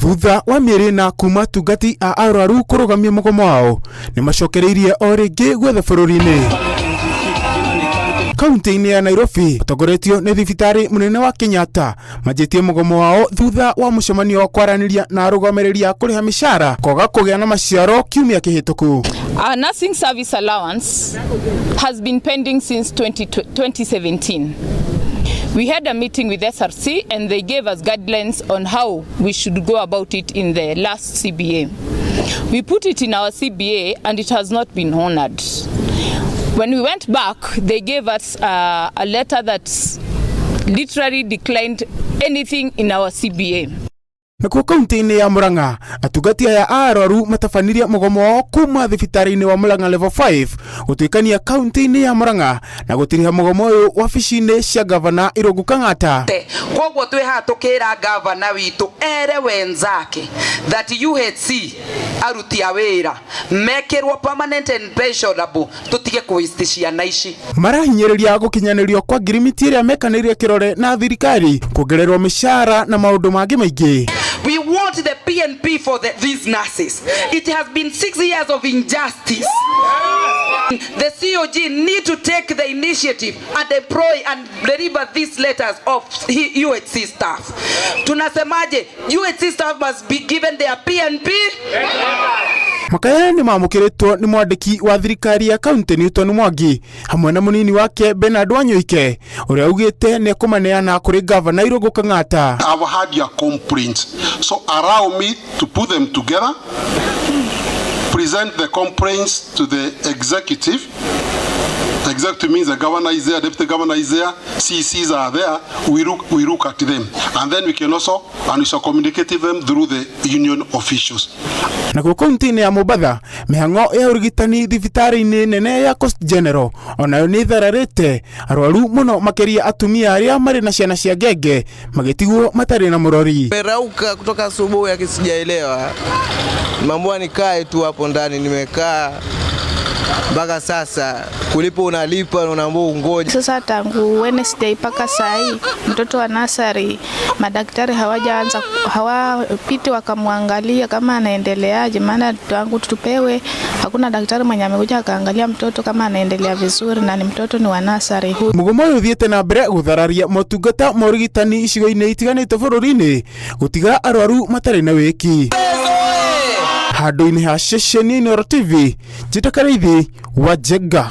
Thutha wa mĩeri ĩna kuma atungati a arwaru kũrũgamia mũgomo wao, nĩ macokereirie o rĩngĩ guothe bũrũri-inĩ. Kaunti-inĩ ya Nairobi ũtongoretio nĩ thibitarĩ mũnene wa Kenyatta manjĩtie mũgomo wao thutha wa mũcemanio wa kwaranĩria na arũgamĩrĩri a kũrĩha mĩcara kwaga kũgĩa na maciaro kiumia kĩhĩtũku. Our nursing service allowance has been pending since 2017. We had a meeting with SRC and they gave us guidelines on how we should go about it in the last CBA. We put it in our CBA and it has not been honored. When we went back, they gave us a letter that literally declined anything in our CBA. Nakuo kaunti-inĩ ya Murang'a atungati aya a arwaru matabanirie mũgomo wao kuma thibitarĩ-inĩ wa Murang'a Level 5 gũtuĩkania kaunti-inĩ ya Murang'a na gũtiriha mũgomo ũyũ wabici-inĩ cia gavana Irũngũ Kang'ata. Koguo twĩ haha tũkĩra gavana witũ ere wenzake that UHC aruti a wĩra mekĩrwo permanent and pensionable, tũtige kũ waste ciana ici. Marahinyĩrĩria gũkinyanĩrio kwa ngirimiti ĩrĩa mekanĩire kĩrore na thirikari, kuongererwo mĩcara na maũndũ mangĩ maingĩ. We want the PNP for these nurses. It has been 6 years of injustice. The COG need to take the initiative and employ and deliver these letters of UHC staff. Tunasemaje? UHC staff must be given their PNP. Makaya nĩ mamũkĩrĩtwo nĩ mwandĩki wa thirikari ya kaunti Newton Mwangi hamwe na mũnini wake Bernard Wanyoike, ũrĩa augĩte nĩ ekũmaneana kũrĩ gavana Irũngũ Kang'ata. I've had your complaints. So allow me to put them together, present the complaints to the executive. The executive means the governor is there, deputy governor is there, CCs are there. We look at them. And then we can also, and we shall communicate them through the union officials. Nakuo kaunti-inĩ ya Mombatha mĩhang'o ya ũrigitani thibitarĩ-inĩ nene ya Coast General onayo nĩ ĩthararĩte, arwaru mũno makĩria atumia arĩa marĩ na ciana cia ngenge magĩtigwo matarĩ na mũrori. Nimerauka kutoka asubuhi, lakini sijaelewa. Nimeambiwa nikae tu hapo ndani, nimekaa mpaka sasa. Kulipa unalipa na unaambiwa ungoje. Sasa tangu Wednesday mpaka saa hii mtoto wa nursery madaktari hawajaanza, hawapiti wakamwangalia kama anaendeleaje, maana tangu tupewe hakuna daktari mwenye amekuja akaangalia mtoto kama anaendelea vizuri, na ni mtoto ni wa nursery huyu. Mũgomo ũyũ ũthiĩte na mbere gũthararia motungata ma ũrigitani icigo-inĩ itiganĩte bũrũri-inĩ, gũtiga arwaru matarĩ na wĩki. Handũ-inĩ ha ceceni Inooro TV, Njĩta Karĩithi wa Njenga.